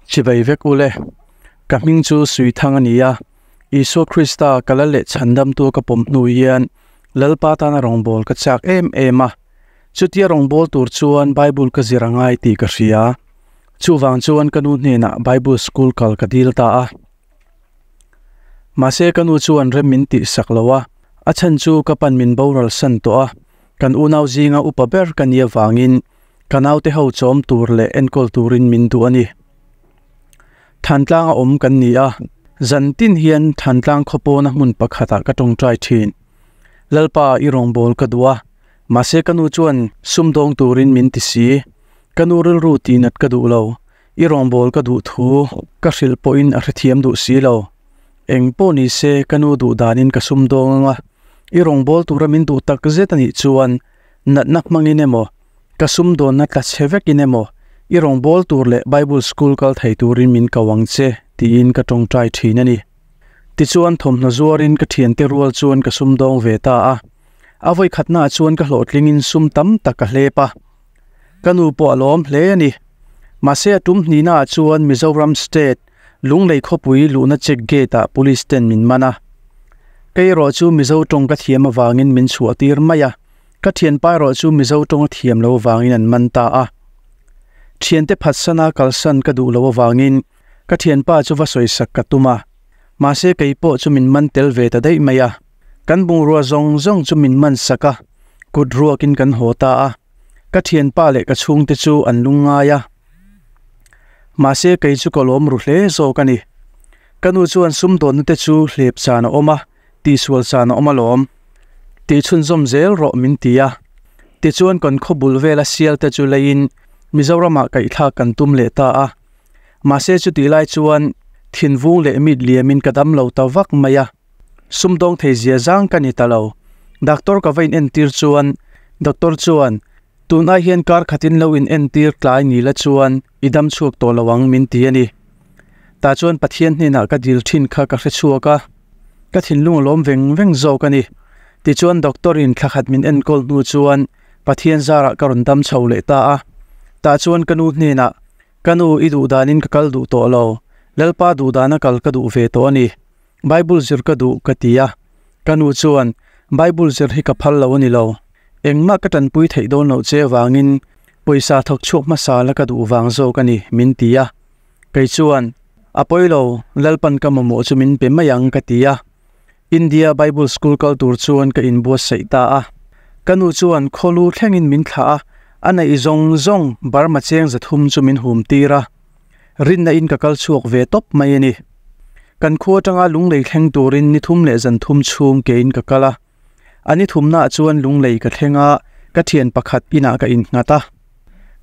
Chibai vek ule. Ka hming chu Suithang a ni a, Isua Krista ka lal leh chhandamtu ka pawm hnu hian Lalpa tana rawngbâwl ka châk êm êm a. Chutia rawngbâwl tûr chuan Bible ka zir a ngai tih ka hria. Chuvang chuan ka nu hnênah Bible school kal ka dîl ta a. Mahse ka nu chuan rem min tih sak lo a, a chhan chu ka pan min boral san tawh a, kan unau zinga upa ber ka nia vangin ka naute ho chawm tur leh enkawl turin min duh a ni. Thantlang a awm kan ni a, zan tin hian Thantlang khaw pawna hmun pakhatah ka tawngtai thin. Lalpa i rawngbâwl ka duh a, mahse ka nu chuan sumdawng turin min ti si. Ka nu rilru tihnat ka duh lo, i rawngbâwl ka duh thu ka hrilh pawhin a hrethiam duh si lo. Eng pawh ni se ka nu duh danin ka sumdawng ang a, i rawngbâwl tura min duh tak zet a nih chuan natna hmangin emaw, ka sumdawnna tla chhe vekin emaw, i rawngbâwl tur leh Bible school kal thei turin min ko ang che, tiin ka tawngtai thin a ni. Tichuan, thawmhnaw zuarin ka thiante rual chuan ka sumdawng ve ta a. A vawikhatnaah chuan ka hlawhtlingin sum tam tak ka hlep a. Ka nu pawh a lawm hle a ni. Mahse, a tum hnihnaah chuan Mizoram State, Lunglei khawpui luhna check gate-ah police ten min man a. Kei erawh chu Mizo tawng ka thiam avangin min chhuah tir mai a. Ka thianpa erawh chu Mizo tawng a thiam lo avangin an man ta a. Thiante phatsana kalsan ka duh lo avangin ka thianpa chu va sawisak ka tum a. Mahse kei pawh chu min man tel ve ta daih mai a. Kan bungrua zawng zawng chu min man sak a, kut ruakin kan haw ta a. Ka thianpa leh ka chhungte chu an lungngai a. Mahse kei chu ka lawm ru hle zawk a ni. Ka nu chuan sumdawnna te chu hlep chan a awm a. Tihsual chan a awm alawm. Tih chhunzawm zel rawh min ti a. Tichuan kan khaw bul vela sial te chu leiin Mizoramah kaihthlak kan tum leh ta a. Mahse chutih lai chuan thinvung leh mit liamin ka dam lo ta vak mai a. Sumdawng thei zia zang ka ni ta lo. Doctor ka va in entir chuan Doctor chuan tun ai hian kar khatin lo in entir tlai ni la chuan i dam chhuak tawh lo ang min ti a ni. Tah chuan Pathian hnenah ka dil thin kha ka hre chhuak a. Ka thinlung a lawm veng veng zawk a ni. Tichuan doctor in thla khat min enkawl hnu chuan Pathian zarah ka rawn dam chho leh ta a. Tah chuan ka nu hnenah, Ka nu, i duh danin ka kal duh tawh lo. Lalpa duh dana kal ka duh ve tawh a ni. Bible zir ka duh, ka ti a. Ka nu chuan, Bible zir hi ka phal lo a ni lo. Engmah ka tanpui theih dawn loh che avangin pawisa thawk chhuak hmasa la ka duh vang zawk a ni, min ti a. Kei chuan, A pawi lo, Lalpan ka mamawh chu min pe mai ang ka ti a. India Bible School kal tur chuan ka inbuatsaih ta a. Ka nu chuan khawlu thlengin min thlah a, a neih zawng zawng Burma cheng 300 chu min hum tir a. Rinna in ka kal chhuak ve tawp mai a ni. Kan khua atanga lunglei thleng turin ni thum leh zan thum chhung kein ka kal a. A ni thumnaah chuan lunglei ka thleng a, ka thian pakhat inah ka innghat a.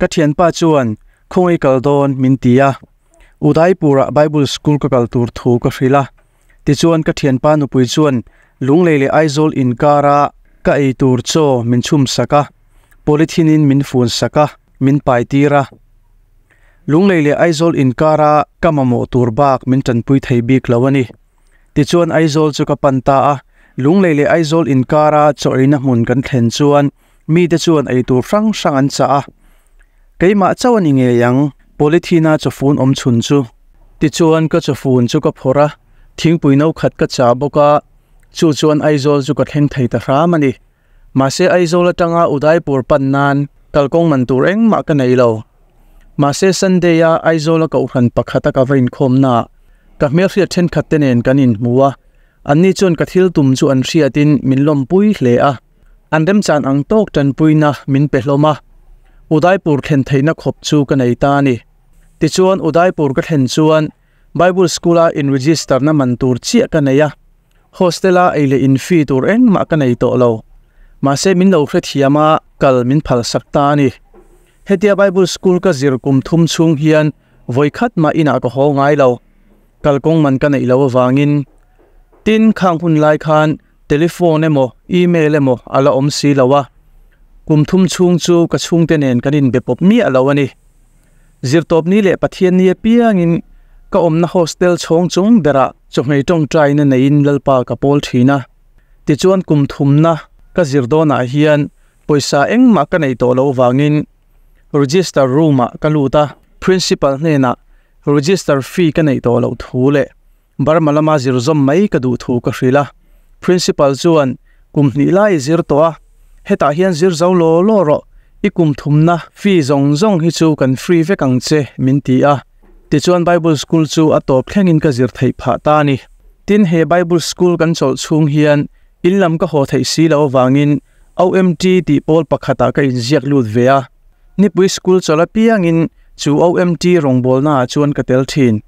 Ka thianpa chuan, Khawngaih kal dawn, min ti a. Udaipur-ah Bible School ka kal tur thu ka hrilh a. Tichuan ka thianpa nupui chuan Lunglei leh Aizawl inkara ka ei tur chaw min chhum sak a, polythene-in min fun sak a, min pai tir a. Lunglei leh Aizawl inkara ka mamawh tur bak min tanpui thei bik lo a ni. Tichuan Aizawl chu ka pan ta a, Lunglei leh Aizawl inkara chaw eina hmun kan thlen chuan mite chuan eitur hrang hrang an chah a. Keimah chauh a ni ngei ang, polythene-a chawfun awm chhun chu. Tichuan ka chawfun chu ka phawrh a, thingpui no khat ka chah bawk a, chu chuan Aizawl chu ka thleng thei ta hram a ni. Mahse Aizawl atanga Udaipur pan nan kalkawng man tur engmah ka nei lo. Mahse Sunday-a Aizawla kohhran pakhata ka va inkhawmnaah ka hmelhriat thenkhat te nen kan inhmu a, anni chuan ka thil tum chu an hriatin min lawmpui hle a, an remchan ang tawk tanpuina min pe hlawm a, Udaipur thlen theihna khawp chu ka nei ta a ni. Tichuan Udaipur ka thlen chuan Bible School-a in-register-na man tur chiah ka nei a, Hostel-a ei leh in fee tur engmah ka nei tawh lo. Mahse min lo hrethiam a, kal min phalsak ta a ni. Hetia Bible School ka zir kum thum chhung hian vawi khat mah inah ka haw ngai lo. Kalkawng man ka neih loh avangin. Tin, khang hun lai khan telephone emaw, email emaw a la awm si lo a. Kum thum chhung chu ka chhungte nen kan inbe pawp miah lo a ni. Zirtawpni leh Pathianni apiangin ka awmna hostel chhawng chung berah chawhmei tawngtaina neiin Lalpa ka pawl thin a. Tichuan kum thumna ka zir dawnah hian pawisa engmah ka nei tawh loh vangin register room-ah ka lut a, principal hnenah Register fee ka neih tawh loh thu leh Burma lama zir zawm mai ka duh thu ka hrilh a. Principal chuan, Kum hnih lai i zir tawh a, hetah hian zir zo law law rawh, i kum thumna fee zawng zawng hi chu kan free vek ang che, min ti a. Tichuan Bible School chu a tawp thlengin ka zir theih phah ta a ni. Tin, he Bible School kan chawlh chhung hian in lam ka haw theih si loh avangin OMT tih pawl pakhatah ka inziak lut ve a. Nipui school chawlh apiangin chu OMT rawngbawlnaah chuan ka tel thin.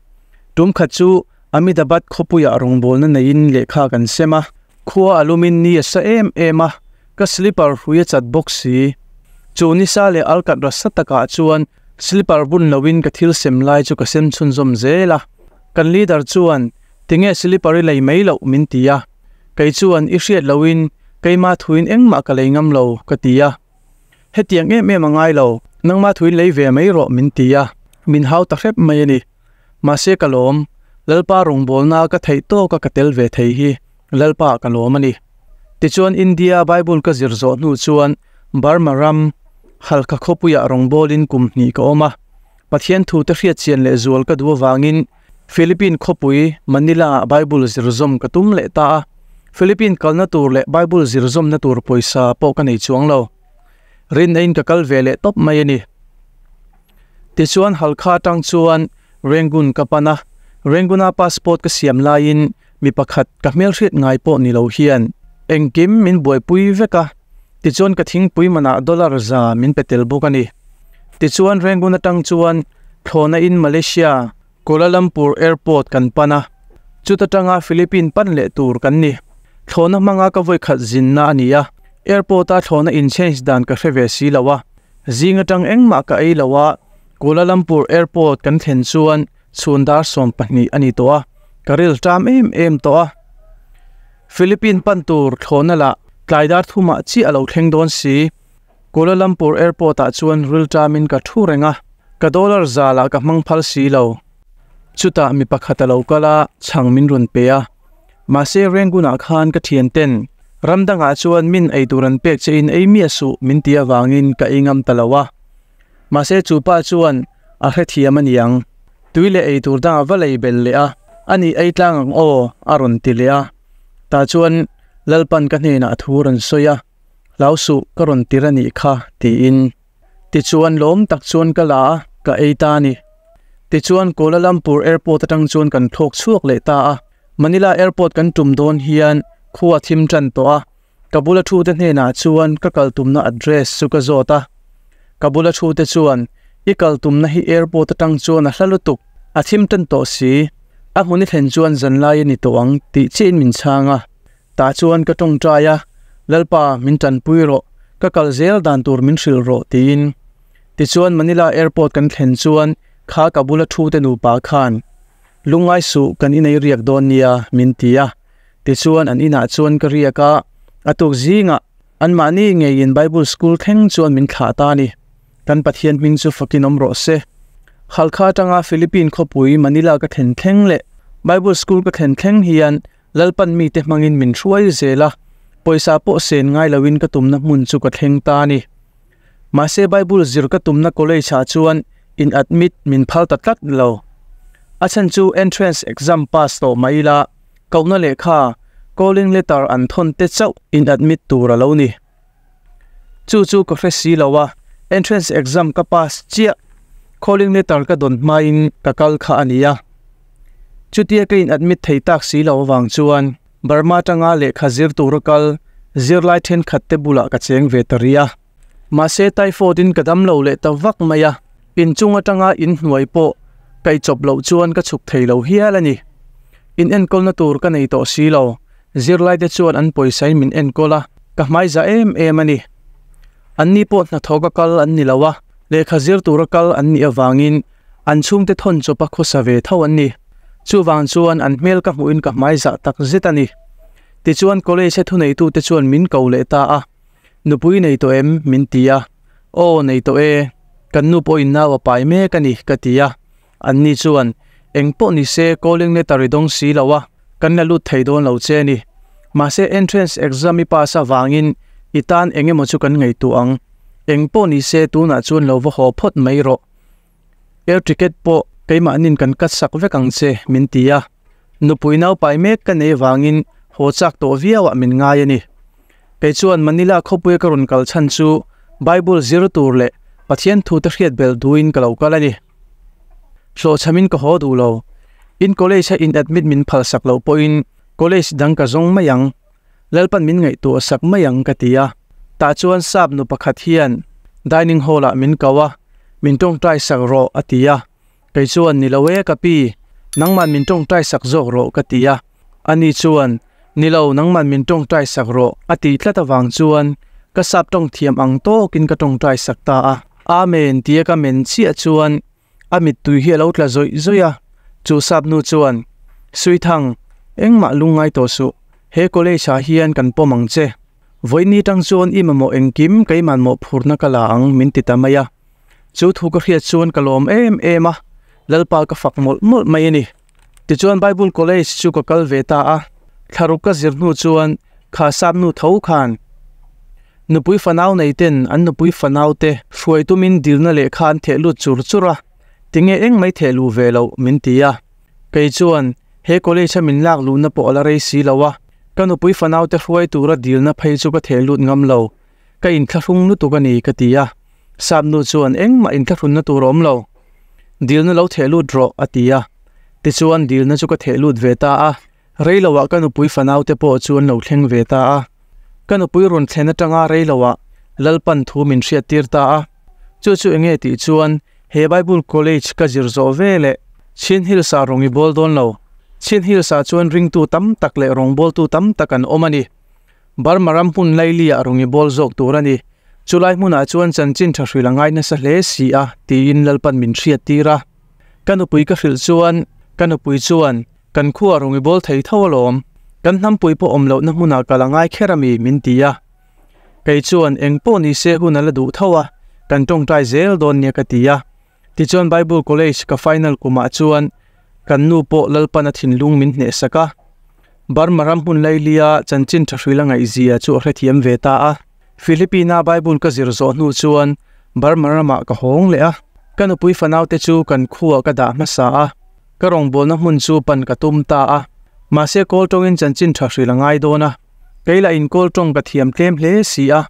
Tum khat chu Ahmedabad khawpuiah rawngbawlna neiin lehkha kan sem a. Khua a lumin ni a sa em em a, ka slipper hrui a chat bawk si. Chu nisa leh alkat rasa takah chuan slipper bun loin ka thil sem lai chu ka sem chhunzawm zel a. Kan leader chuan, Tinge slipper i lei mai loh? min ti a. Kei chuan, I hriat loin keimah thuin engmah ka lei ngam lo, ka ti a. Hetiang em em a ngai lo, nangmah thuin lei ve mai rawh, min ti a. Min hau ta hrep mai a ni. Mahse ka lawm, Lalpa rawngbawlna ka theih tawka ka tel ve thei hi Lalpa ka lawm a ni. Tichuan India Bible ka zir zawh hnu chuan Burma ram Halkha khawpuiah rawngbawlin kum hnih ka awm a. Pathian thute hriatchian leh zual ka duh avangin Philippine khawpui Manila-ah Bible zir zawm ka tum leh ta a. Philippine kalna tur leh Bible zir zawmna tur pawisa pawh ka nei chuang lo. Rinna-in ka kal ve leh tawp mai a ni. Tichuan Halkha atang chuan Rangoon ka pan a, Rangoon-a passport ka siam laiin mi pakhat ka hmelhriat ngai pawh ni lo hian engkim min buaipui vek a, tichuan ka thingpui manah dollar za min pe tel bawk a ni. Tichuan Rangoon atang chuan thlawhna in Malaysia, Kuala Lumpur Airport kan pan a, chuta tanga Philippine pan leh tur kan ni. Thlawhna hmanga ka vawikhat zinna a ni a, airport-a thlawhna in change dan ka hre ve si lo a, Zing atang engmah ka ei lo a, Kuala Lumpur Airport kan thlen chuan chhun dar 12 a ni tawh a, ka ril ṭam em em tawh a. Philippine pan tur thlawhna lah tlai dar thumah chiah a lo thleng dawn si. Kuala Lumpur Airport ah chuan ril ṭamin ka thu reng a, ka dollar za lah ka hmang phal si lo. Chutah mi pakhat a lo kal a, chhang min rawn pe a. Mahse Rangoon ah khan ka thian ten ram dangah chuan min ei tur an pek che in ei miah suh min ti avangin ka ei ngam ta lo a. Mahse chu pa chuan a hrethiam a niang. Tui leh ei tur dangah va lei bel leh a, ani ei tlang ang aw a rawn ti leh a. Tah chuan Lalpan ka hnenah thu a rawn sawi a, Hlau suh ka rawn tir a nih kha tiin. Tichuan lawm tak chuan ka la a, ka ei ta a ni. Tichuan Kuala Lumpur Airport atang chuan kan thlawk chhuak leh ta a. Manila Airport kan tum dawn hian khua a thim tan tawh a, ka bula thute hnenah chuan ka kal tumna address chu ka zawt a. Ka bula thute chuan, I kal tumna hi airport atang chuan a hla lutuk, a thim tan tawh si, a hmun i thlen chuan zanlai a ni tawh ang tih chiahin min chhang a. Tah chuan ka tawngtai a, Lalpa, min tanpui rawh, ka kal zel dan tur min hrilh rawh, tiin. Tichuan Manila Airport kan thlen chuan kha ka bula thu te nupa khan, Lungngai suh, kan inei riak dawn nia, min ti a. Tichuan an inah chuan ka riak a, a tuk zingah anmahni ngeiin Bible School thleng chuan min thlah ta a ni. Kan Pathian hming chu fakin awm rawh se. Halkha atanga Philippine khawpui Manila ka thlen thleng leh Bible School ka thlen thleng hian Lalpan mite hmangin min hruai zel a, pawisa pawh sen ngai loin ka tumna hmun chu ka thleng ta a ni. Mahse Bible zir ka tumna college ah chuan in admit min phal ta tlat lo. A chhan chu entrance exam pass tawh mah ila, kohna lehkha, calling letter an thawn te chauh in admit tur a lo ni. Chu chu ka hre si lo a, entrance exam ka pass chiah, calling letter ka dawn hmain ka kal kha a ni a. Chutia ka in admit thei tak si lo avang chuan Burma atanga lehkha zir tura kal zirlai thenkhat te bulah ka cheng ve ta rih a. Mahse typhoid in ka dam lo leh ta vak mai a, inchung atanga inhnuai pawh kaihchawp loh chuan ka chhuk thei lo hial a ni. In enkawlna tur ka nei tawh si lo, zirlaite chuan an pawisain min enkawl a, ka hmaiza em em a ni. Anni pawh hnathawk a kal an ni lo a, lehkha zir tura kal an nih avangin an chhungte thawn chawpa khawsa ve tho an ni. Chuvang chuan an hmel ka hmuhin ka hmaiza tak zet a ni. Tichuan college-a thuneitute chuan min ko leh ta a, Nupui nei tawh em? min ti a. Aw, nei tawh e. Kan nu pawhin nau a pai mek a ni, ka ti a. Anni chuan, Eng pawh ni se, calling letter i dawng si lo a, kan la lut thei dawn lo che a ni. Mahse entrance exam i pass avangin i tan eng emaw chu kan ngaihtuah ang. Eng pawh ni se, tunah chuan lo va haw phawt mai rawh. Air ticket pawh Keimahnin kan cut sak vek ang che min ti a, nupui naupai mek ka nei vangin haw chak tawh viauah min ngai a ni. Kei chuan Manila khawpuia ka rawn kal chhan chu Bible zir tur leh Pathian thute hriat belh duhin ka lo kal a ni. Hlawhchhamin ka haw duh lo. In college a in admit min phalsak loh pawhin college dang ka zawng mai ang. Lalpan min ngaihtuah sak mai ang ka ti a. Tah chuan sap nu pakhat hian dining hall ah min ko a, min tawngtai sak rawh a ti a. Kei chuan ni lo e ka pi, nangman min tawngtai sak zawk rawh ka ti a. Ani chuan ni lo nangman min tawngtai sak rawh a ti tlat avang chuan ka sap tawng thiam ang tawkin ka tawngtai sak ta a. Amen tia ka men chiah chuan A mittui hi a lo tla zawih zawih a, chu sap nu chuan, Suithang, engmah lungngai tawh suh, he college ah hian kan pawm ang che. Vawiin tang chuan i mamawh engkim keiman mawhphurna ka la ang min ti ta mai a. Chu thu ka hriat chuan ka lawm em em a, Lalpa ka fak mawlh mawlh mai a ni. Tichuan Bible College chu ka kal ve ta a, thlaruk ka zir hnu chuan kha sap nu tho khan nupui fanau nei ten an nupui fanau te hruai tumin dilna lehkha an theh lut chur chur a, tinge eng mai theh luh ve loh min ti a. Kei chuan he college a min lak luhna pawh a la rei si lo a, ka nupui fanau te hruai tura dilna phei chu ka theh lut ngam lo, ka inthlahrung lutuk a ni ka ti a. Sap nu chuan engmah inthlahrunna tur a awm lo. Dilna lo theh lut rawh, a ti a. Tichuan dilna chu ka theh lut ve ta a. Reiloah ka nupui fanaute pawh chu an lo thleng ve ta a. Ka nupui rawn thlen atanga reiloah Lalpan thu min hriattir ta a. Chu chu enge tih chuan he Bible College ka zir zawh ve leh Chin Hills-ah rawng i bawl dawn lo. Chin Hills-ah chuan ringtu tam tak leh rawngbawltu tam tak an awm a ni. Burma ram hmun laili-ah rawng i bawl zawk tur a ni. Chulai hmunah chuan chanchin tha hrilh a ngai nasa hle si a, tiin Lalpan min hriat tir a. Ka nupui ka hrilh chuan, ka nupui chuan, Kan khuaa rawng i bawl thei tho alawm, kan hnampui pawh awm lohna hmunah kal a ngai kher a mi, min ti a. Kei chuan, Eng pawh ni se hun a la duh tho a, kan tawngtai zel dawn nia ka ti a. Tichuan Bible College ka final kumah chuan kan nu pawh Lalpan a thinlung min hnehsak a. Burma ram hmun lailia chanchin tha hruila ngaihzia chu a hrethiam ve ta a. Philippine-a Bible ka zir zawh hnu chuan Burma ramah ka hawng leh a. Ka nupui fanaute chu kan khuah ka dah hmasa a, ka rawngbawlna hmun chu pan ka tum ta a. Mahse kawl tawngin chanchin tha hruila ngai dawn a. Kei lah in kawl tawng ka thiam tlem hle si a.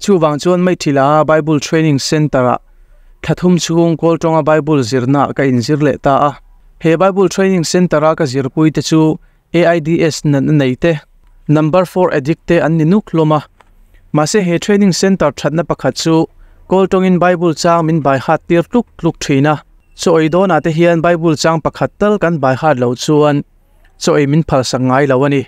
Chuvang chuan Maithila Bible Training Centre-ah thla thum chhung kawl tawnga Bible zirnaah ka inzir leh ta a. He Bible Training Centre-a ka zirpuite chu AIDS natna nei te, Number 4 addict te an ni nuk hlawm a. Mahse he training centre thatna pakhat chu kawl tawngin Bible chang min bai hat tir tluk tluk thin a. Chaw ei dawnah te hian Bible chang pakhat tal kan bai hat loh chuan chaw ei min phalsak ngai lo a ni.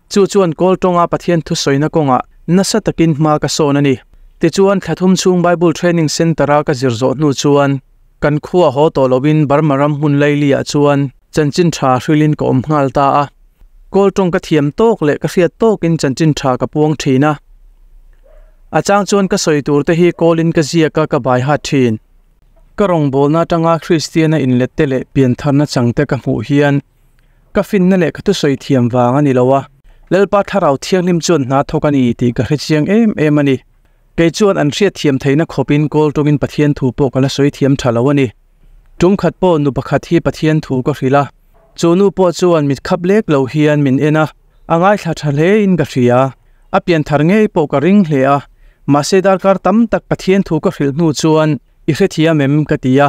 Chu chuan kawl tawnga Pathian thusawina kawngah nasa takin hma ka sawn a ni. Tichuan thla thum chhung Bible Training Centre-a ka zir zawh hnu chuan kan khua haw tawh loin Burma ram hmun laili-ah chuan chanchin tha hrilhin ka awm nghal ta a. Kawl tawng ka thiam tawk leh ka hriat tawkin chanchin tha ka puang thin a. A chang chuan ka sawi tur te hi kawlin ka ziak a ka bai hat thin. Ka rawngbawlna atanga Kristiana inlette leh piantharna changte ka hmuh hian ka finna leh ka thusawi thiam vang a ni lo a, Lalpa Thlarau Thianghlim chuan hna thawk a ni tih ka hrechiang em em a ni. Kei chuan an hriatthiam theihna khawpin kawl tawngin Pathian thu pawh ka la sawi thiam tha lo a ni. Tum khat pawh nu pakhat hi Pathian thu ka hrilh a, chu nu pawh chuan mit khap lek lo hian min en a, a ngaithla tha hlein ka hria. A pianthar ngei pawh ka ring hle a, mahse darkar tam tak Pathian thu ka hrilh hnu chuan i hrethiam em ka ti a,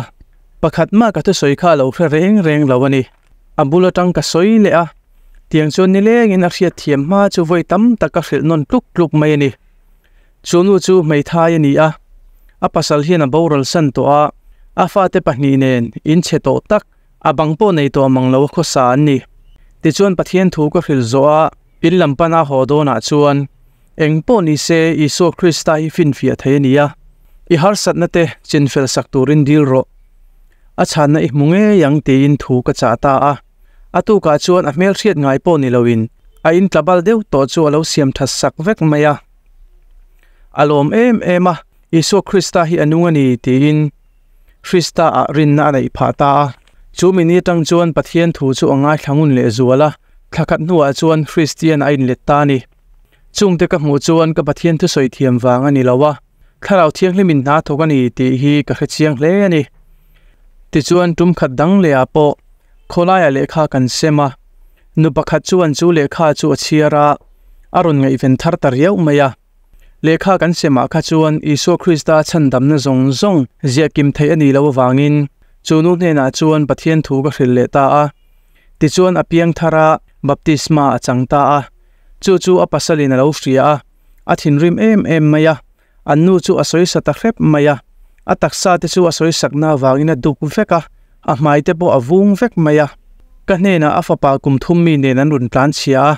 pakhat mah ka thusawi kha a lo hre reng reng lo a ni. A bul atang ka sawi leh a, tiang chuan nilengin a hriatthiam hma chu vawi tam tak ka hrilh nawn tluk tluk mai a ni. Chu nu chu hmeithai a ni a, a pasal hian a boral san tawh a, a fate pahnih nen inchhe tawh tak, a bang pawh nei tawh mang lo a khawsa an ni. Tichuan Pathian thu ka hrilh zawh a, in lam pana haw dawnah chuan, Eng pawh ni se Isua Krista hi finfiah thei a ni a, i harsatna te chinfel sak turin dil rawh. A chhanna i hmu ngei ang tiin thu ka chah ta a. A tukah chuan a hmelhriat ngai pawh ni loin a intlabal deuh tawh chu a lo siam that sak vek mai a. A lawm em em a, Isua Krista hi a nung a ni tiin Krista-ah rinna a neih phah ta a. Chu mi ni atang chuan Pathian thu chu a ngaithla ngun leh zual a, thla khat hnuah chuan Kristian a inlet ta a ni. Chungte ka hmuh chuan ka Pathian thusawi thiam vang a ni lo a, Thlarau Thianghlimin hna thawk a ni tih hi ka hrechiang hle a ni. Tichuan tum khat dang lehah pawh khawlaiah lehkha kan sem a, nu pakhat chuan chu lehkha chu a chhiar a, a rawn ngaihven thar ta riau mai a. Lehkha kan semah kha chuan Isua Krista chhandamna zawng zawng ziah kim theih a nih loh avangin chu nu hnenah chuan Pathian thu ka hrilh leh ta a. Tichuan a piang thar a, baptisma a chang ta a. Chu chu a pasalin a lo hria a, a thinrim em em mai a. An nu chu a sawi sa ta hrep mai a, a taksa te chu a sawi sakna avangin a duk vek a, a hmai te pawh a vung vek mai a. Ka hnenah a fapa kum thum mi nen an rawn tlan chhia a,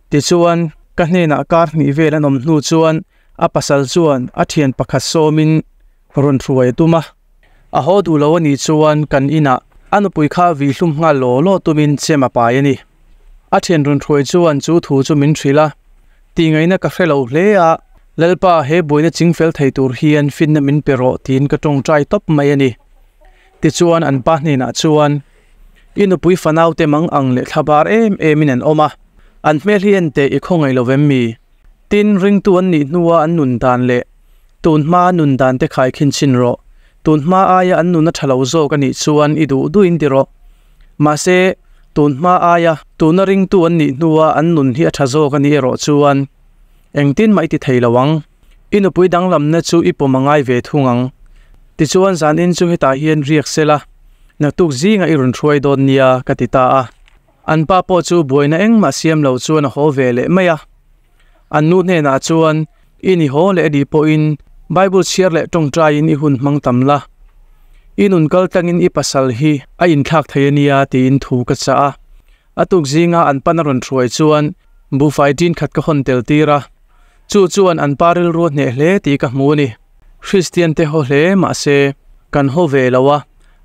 tichuan ka hnenah kar hnih vel an awm hnu chuan a pasal chuan a thian pakhat sawmin rawn hruai a tum a. A haw duh lo a nih chuan kan inah a nupui kha vih hlum nghal law law tumin chem a pai a ni. A thian rawn hruai chuan chu thu chu min hrilh a, Tihngaihna ka hre lo hle a, Lalpa he buaina chingfel thei tur hian finna min pe rawh tiin ka tawngtai tawp mai a ni. Tichuan an pa hnenah chuan, I nupui fanaute mang ang leh thlabar em emin an awm a, an hmel hi en teh i khawngaih lo vem mi? Tin, ringtu an nih hnua an nun dan leh tun hmaa nun dan te khaikhin chhin rawh. Tun hma aia an nun a tha lo zawk a nih chuan i duh duhin ti rawh. Mahse, tun hma aia tuna ringtu an nih hnua an nun hi a tha zawk a nih erawh chuan engtin mah i ti thei lo ang. I nupui danglamna chu i pawm a ngai ve thung ang. Tichuan zanin chu hetah hian riak sela, naktuk zingah i rawn hruai dawn nia ka ti ta a. An pa pawh chu buaina engmah siam lo chuan a haw ve leh mai a. An nu hnenah chuan, I ni haw leh a nih pawhin Bible chhiar leh tawngtaiin i hun hmang tam la. I nun kal tlangin i pasal hi a inthlak thei a nia tiin thu ka chah a. A tuk zinga an pan a rawn hruai chuan buhfai tin khat ka hawn tel tir a. Chu chuan an pa rilru a hneh hle tih ka hmu a ni. Kristian te haw hle mahse kan haw ve lo a,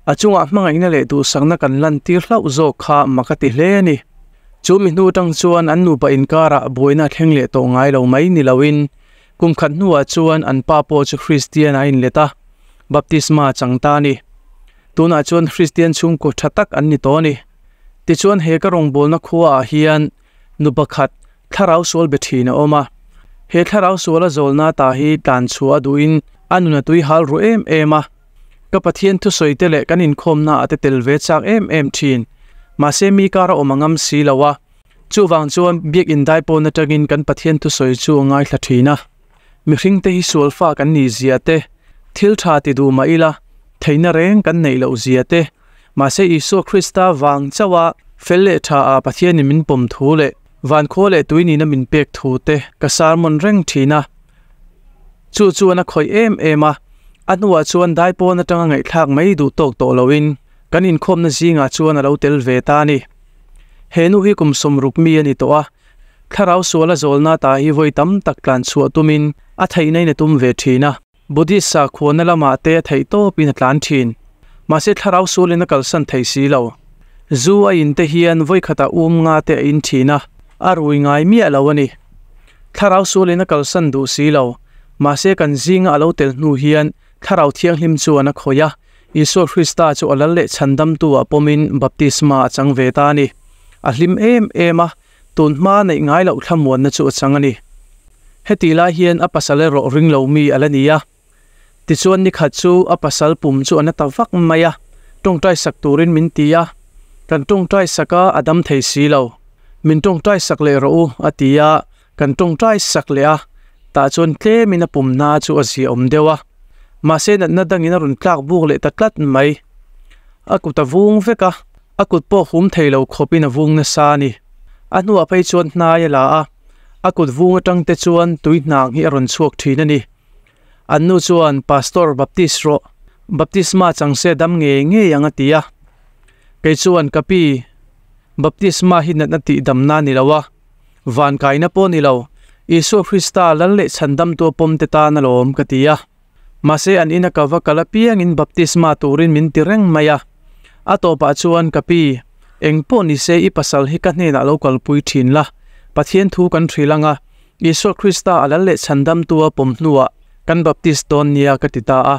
a chungah hmangaihna leh duhsakna kan lantir hlauh zawk kha mak a ti hle a ni. Chu mi hnu atang chuan an nupa inkarah buaina a thleng leh tawh ngai lo mai ni loin kum khat hnuah chuan an pa pawh chu Kristian a inlet a, baptisma a chang ta a ni. Tunah chuan Kristian chhungkaw tha tak an ni tawh a ni. Tichuan he ka rawngbawlna khuaah hian nu pakhat thlarau sual be thin a awm a. He thlarau suala zawlna ta hi tlan chhuah a duhin a nun a tui hal ru em em a. Ka Pathian thusawi te leh kan inkhawmna ah te tel ve chak em em thin. Mahse mi kar a awm a ngam si lo a. Chuvang chuan Biakin daipawn atangin kan Pathian thusawi chu a ngaithla thin a. Mihring te hi sualfa kan nih zia te, thil tha ti duh mah ila, theihna reng kan neih loh zia te, mahse Isua Krista vang chauh a fel leh tha ah Pathianin min pawm thu leh vankhua leh tui nihna min pek thu te ka sermon reng thin a. Chu chuan a khawih em em a, a hnuah chuan daipawn atanga ngaihthlak mai duh tawk tawh loin kan inkhawmna zingah chuan a lo tel ve ta a ni. He nu hi kum sawmruk mi a ni tawh a, thlarau suala zawlna ta hi vawi tam tak tlan chhuah tumin a theihna in a tum ve thin a, Buddhist sakhuana lamah te a theih tawpin a tlan thin. Mahse thlarau sualin a kalsan thei si lo. Zu a in te hian vawi khatah um nga te a in thin a, a rui ngai miah lo a ni. Thlarau sualin a kalsan duh si lo. Mahse kan zinga a lo tel hnu hian Thlarau Thianghlim chuan a khawih a, Isua Krista chu a lal leh chhandamtu ah pawmin baptisma a chang ve ta a ni. A hlim em em a, tun hma neih ngai loh thlamuanna chu a chang a ni. Hetih lai hian a pasal erawh ring lo mi a la ni a. Tichuan ni khat chu a pasal pum chu a na ta vak mai a, tawngtai sak turin min ti a, kan tawngtai sak a, a dam thei si lo. Min tawngtai sak leh rawh u, a ti a, kan tawngtai sak leh a, tah chuan tlemin a pum hna chu a ziaawm deuh a. Mahse natna dangin a rawn tlak buk leh ta tlat mai. A kut a vung vek a, a kut pawh hum thei lo khawpin a vung nasa a ni. A hnuah phei chuan hnai a la a, a kut vung atang te chuan tui hnang hi a rawn chhuak thin a ni. An nu chuan, Pastor, Baptist rawh. Baptisma chang se dam ngei ngei ang a ti a. Kei chuan, Ka pi, Baptisma hi natna tih damna a ni lo a, van kaina pawh a ni lo. Isua Krista lal leh chhandamtu a pawm te tan alawm, ka ti a. Mahse an ina ka va kal apiangin baptisma turin min ti reng mai a. A tawpah chuan, Ka pi, eng pawh ni se i pasal hi ka hnenah lo kalpui thin la, Pathian thu kan hrilh ang a, Isua Krista a lal leh chhandamtu a pawm hnuah kan baptist dawn nia ka ti ta a.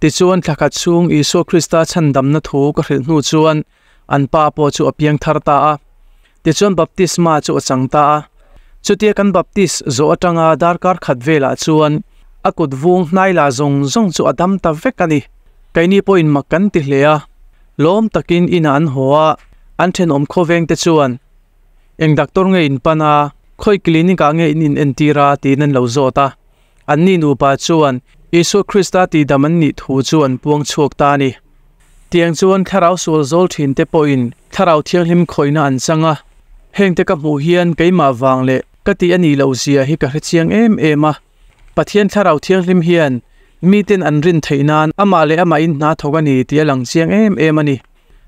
Tichuan thla khat chhung Isua Krista chhandamna thu ka hrilh hnu chuan an pa pawh chu a piang thar ta a. Tichuan baptisma chu a chang ta a. Chutia kan baptist zawh atanga darkar khat velah chuan a kut vung hnai la zawng zawng chu a dam ta vek a ni. Keini pawhin mak kan ti hle a. Lawm takin inah an haw a, an thenawm khawvengte chuan, Eng doctor nge in pan a, khawi clinic ah nge in inentir a? tiin an lo zawt a. Anni nupa chuan Isua Krista tihdam an nih thu chu an puang chhuak ta a ni. Tiang chuan thlarau sual zawl thinte pawhin thlarau thianghlim khawihna an chang a. Hengte ka hmuh hian keimah vang leh ka tih a nih loh zia hi ka hrechiang em em a. Pathian thlarau thianghlim hian miten an rin theih nan amah leh amahin hna thawk a ni tih a lang chiang em em a ni.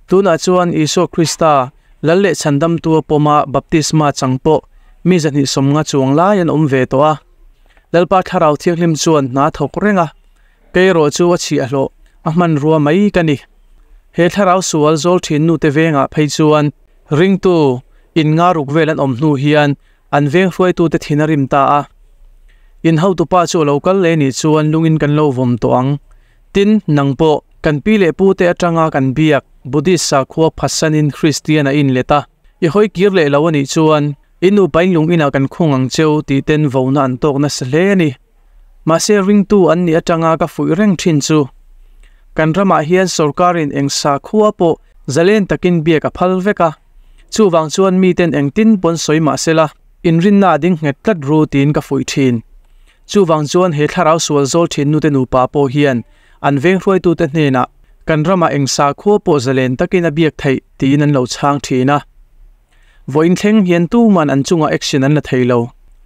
Tunah chuan Isua Krista, Lal leh Chhandamtua pawma baptisma chang pawh mi 250 chuang lai an awm ve tawh a. Lalpa thlarau thianghlim chuan hna thawk reng a, kei erawh chu a chhiah hlawh a hmanrua mai ka ni. He thlarau sual zawl thin nute vengah phei chuan ringtu in nga ruk vel an awm hnu hian an veng hruaitute thin a rim ta a. In hotupa chu a lo kal leh nih chuan lungin kan lo vawm tawh ang. Tin, nang pawh, kan pi leh pute atanga kan biak Buddhist sakhua phatsanin Kristian a inlet a, i hawi kir leh lo a nih chuan I nupa in lung inah kan khung ang cheu tih ten vona an tawk nasa hle a ni. Mahse ringtu an nih atanga ka fuih reng thin chu. Kan ramah hian sorkarin eng sakhua pawh zalen takin biak a phal vek a. Chuvang chuan miten engtin pawn sawi mahsela inrinna a ding nghet tlat ru tiin ka fuih thin. Chuvang chuan he thlarau sual zawl thin nute nupa pawh hian an veng hruaitute hnenah kan ramah eng sakhua pawh zalen takin a biak theih tiin an lo chhang thin a. Vawiin thleng hian tuman an chungah action an la thei lo.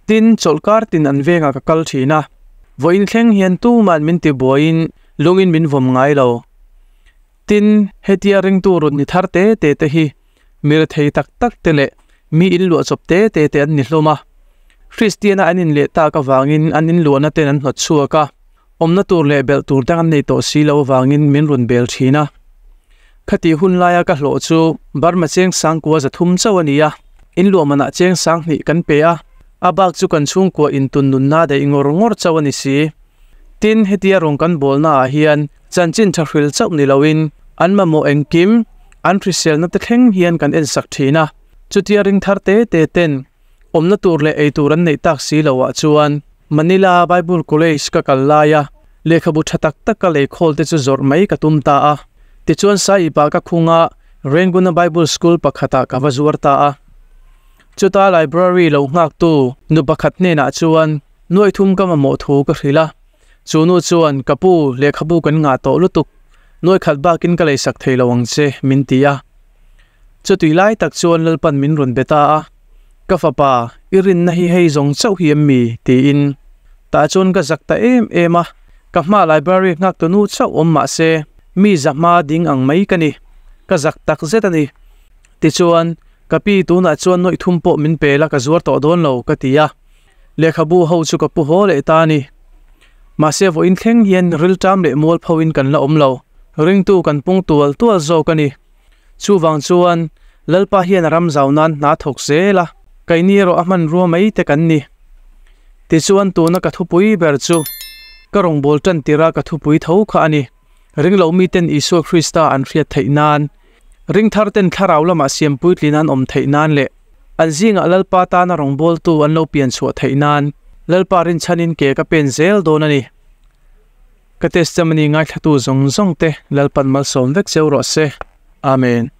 Tin, chawlhkar tin an vengah ka kal thin a. Vawiin thleng hian tuman min ti buaiin lungin min vawm ngai lo. Tin, hetia ringtu rut ni thar te te te hi mi rethei tak tak te leh mi inluah chawp te te te an ni hlawm a. Kristiana an inleh tak avangin an inluahna ten an hnawt chhuak a. Awmna tur leh belh tur dang an nei tawh si lo avangin min rawn bel thin a. Khati hun laia ka hlawh chu Burma cheng sangkua 300 chauh a ni a, inluah manah cheng 2000 kan pe a, a bak chu kan chhungkua intun nunna daih ngawr ngawr chauh a ni si. Tin, hetia rawn kan bawlna ah hian chanchin tha hril chauh ni loin an mamawh engkim, an hriselna te thleng hian kan ensak thin a, chutia ring thar te te ten awmna tur leh ei tur an neih tak si lo ah chuan Manila Bible College ka kal laia lehkhabu tha tak tak ka lei khawl te chu zawrh mai ka tum ta a. Tichuan Saiip-ah ka khung a, Renguna Bible School pakhatah ka va zuar ta a. Chuta library lo nghaktu nu pakhat hnenah chuan nuaih thum ka mamawh thu ka hrilh a. Chu nu chuan, Ka pu, lehkhabu kan ngah tawh lutuk. Nuaih khat bakin ka leisak thei lo ang che, min ti a. Chutih lai tak chuan Lalpan min rawn be ta a, Ka fapa, i rinna hi hei zawng chauh hi em mi? tiin. Tah chuan ka zak ta em em a, ka hma library nghak tu nu chauh awm mah se, mi za hma ding ang mai ka ni. Ka zak tak zet a ni. Tichuan, ka pi tunah chuan nawih thum pawh min pe la ka zuar tawh dawn lo, ka ti a. Lehkhabu ho chu ka pu haw leh ta a ni. Mahse vawiin thleng hian rilṭam leh mualphoin kan la awm lo. Ringtu kan pung tual tual zawk a ni. Chuvang chuan Lalpa hian a ram zau nan hna thawk zel a, keini erawh a hmanrua mai te kan ni. Tichuan tuna ka thupui ber chu ka rawngbâwl tan tira ka thupui tho kha a ni. Ringlo miten Isua Krista an hriat theih nan, ringthar ten thlarau lamah siam puitlin an awm theih nan leh an zingah Lalpa tana rawngbâwltu an lo pian chhuah theih nan Lalpa rinchhanin ke ka pen zel dawn a ni. Ka testimony ngaithlatu zawng zawng te Lalpan malsawm vek cheu rawh se. Amen.